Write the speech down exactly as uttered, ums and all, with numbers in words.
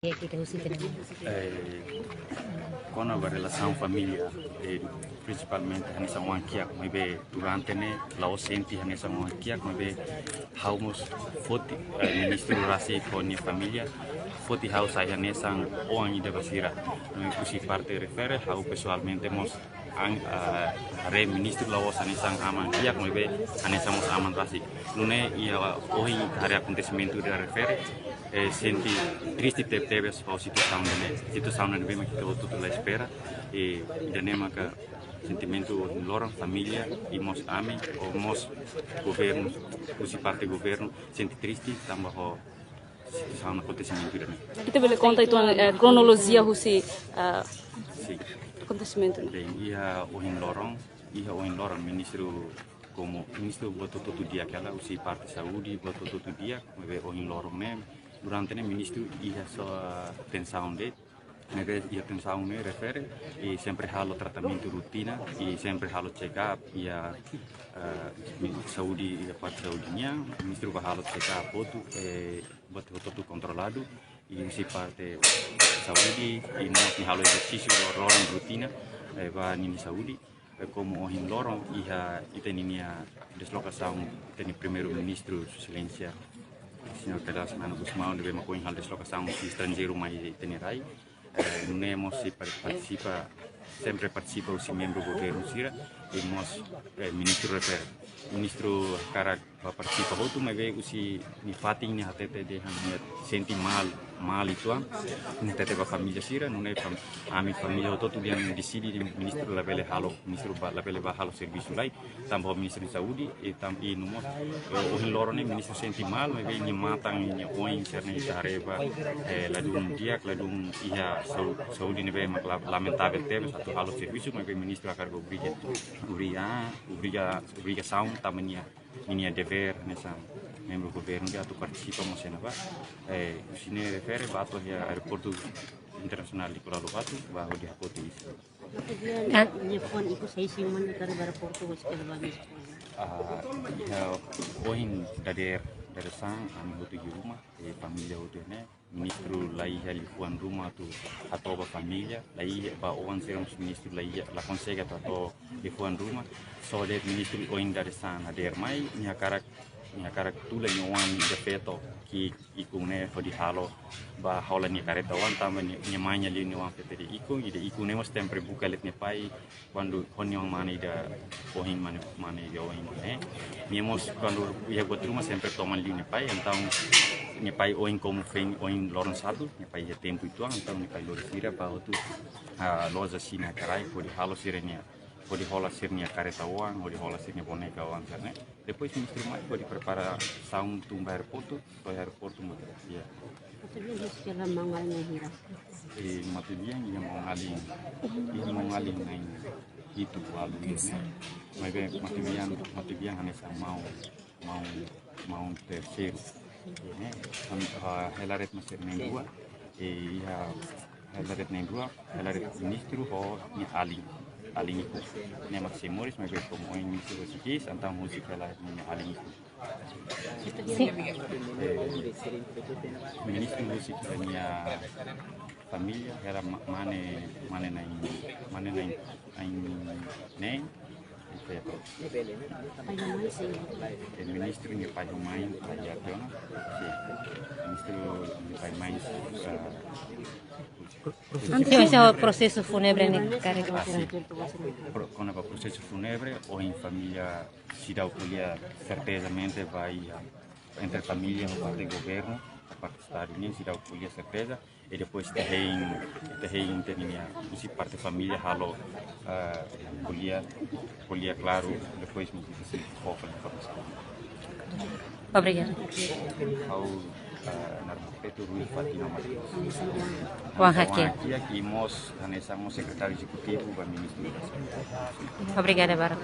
Iya, kita husi kita. Eh, kona-ba relasaun família, eh, prinsipalmente hanesan oan kiak, maibé durante ne'e la'ós sente hanesan oan kiak, maibé ha'u mós foti, eh, ministru rasik ho nia família, foti ha'u sai hanesan oan ida ba sira. No husi parte refere, ha'u pesoalmente mós an, ah, haree ministru la'ós hanesan aman kiak, maibé hanesan mós aman rasik. Nune'e iha ohin haree akontesimentu ida refere, eh, sente triste tebetebes ho situasaun ida-ne'e. Situasaun ida-ne'ebé mak ita hotu-hotu la espera, eh, ida-ne'e maka sentimentu ohin loron família, i mós ami, ho mós governu, husi parte governu, sente triste, tanba ho situasaun akontesimentu ida-ne'e. Ita bele konta uitoan, eh, kronolojia husi, eh, Sin. Akontesimentu ne'e? Bem, iha ohin loron, iha ohin loron ministru, komu ministru buat hotu-hotu di'ak hela, husi parte saúde buat hotu-hotu di'ak, maibé ohin loron ne'e, durante ne'e ministru iha sua tensaun de'it, maibé iha tensaun ne'e refere, i sempre halo tratamentu rotina, i sempre halo check up, iha, eh, saúde, iha parte saúde nian, ministru bá halo check up hotu, eh, buat hotu-hotu kontroladu, i husi parte saúde, i mós nia halo ezersísiu loron rotina, eh, ba ninia saúde. Eh, komu ohin loron iha ita-nia deslokasaun, ita-nia Primeiru-Ministru, Sua Exelénsia Señór Kay Rala Xanana Gusmão, ne'ebé mak ohin halo deslokasaun husi estranjeiru mai ita-nia rai. Eh, nune'e mós sei par-, partisipa, sempre partisipa husi membru governu sira, i mós, eh, ministru refere. Ministru hakarak bá partisipa hotu, maibé husi nia fatin nia hatete dehan nia sente mal, mal uitoan. Nia hatete ba família sira, nune'e fam-, ami família hotu-hotu dehan deside dehan ministru labele halo, ministru bá, labele bá halo servisu lai, tanba ministru saúde, i tam-, i no mós, eh, ohin loron ne'e ministru sente mal, maibé nia matan, nia oin sira-ne'e ita haree ba, eh, ladún di'ak, ladún iha sau-, saúde ne'ebé mak la-, lamentavel tebes, atu halo servisu, maibé ministru hakarak obriga, obriga, obriga, obrigasaun, tanba nia ninia devér hanesan membru governu atu partisipa mós iha ne'ebá. Eh, husi ne'e refere bá to'o iha aeroportu internasionál Nicolau Lobato, bá hodi hakoti isin. Maun Vian, ah, nia fuan ikus sai husi uma, nia karik bá aeroportu, husi kala ba misa. Ah, iha ohin dadeer, dadeer-saan, ami hotu iha uma, eh, família hotu iha ne'e. Ministru la iha liafuan ruma atu hato'o ba família, la iha ba oan sira mós ministru la iha, la konsege atu hato'o liafuan ruma. Só de'it ministru ohin dadeer-saan hadeer mai, nia hakarak, nia hakarak tula nia oan ida feto ki'ik ikun ne'e hodi halo bá hola nia kareta oan tanba nia, nia mãe nia liu nia oan feto ida ikun, ida ikun ne'e mós sempre buka de'it nia pai, kuandu ho nia oan mane ida ohin, mane, mane ida ohin ne'e. Nia mós kuandu iha buat ruma sempre toman liu nia pai, entaun nia pai ohin komu foin ohin loron satu, nia pai iha tempu uitoan, entaun nia pai lori sira bá hotu, ah, loja sira-nia kraik, hodi halo sira-nia, hodi hola sira-nia kareta oan, hodi hola sira-nia boneka oan sira-ne'e. Depois ministru mai hodi preparasaun tun ba aeroportu, to'o aeroportu mós. Ya. Maun Vian husi kala maun-alin hira? Eh, Maun Vian iha maun-alin, iha maun-alin na'in hitu, ualu, ne'e. Maibé Maun Vian, Maun Vian hanesan maun, maun, maun terseiru. Ne'e, ami, ah, hela de'it mak sira na'in-rua, eh, iha hela de'it na'in-rua, hela de'it ministru ho nia alin, alin ikun. Ne'e mak sei moris, maibé komu ohin ministru husik iis, entaun husik hela nia alin ikun. Sin. Eh, ministru husik nia família, hela ma-, mane, mane na'in, mane na'in, na'in neen, i feto. Pai ho mãe, sin. Eh, ministru nia pai ho mãe, pai ya tiona. Sin. Ministru nia pai mãe, sin, eh, Entaun, esse é o processo fúnebre, né? Ah, sin. Pro-, kona-ba prosesu fúnebre, ohin família seidauk ko'alia sertezamente ba iha entre família ho parte governu, parte estadu nian seidauk ko'alia serteza, i depois ita hein, ita hein ita-nia, husi parte família halo, ah, ko'alia, ko'alia klaru, depois mak ita sei fó fali informasaun. Obrigada. Ha'u, ah, naran Pedro Rui Fatima Martins. Oan hakiak. Oan hakiak i mós hanesan mós sekretáriu ezekutivu ba Ministériu da Saúde. Obrigada barak.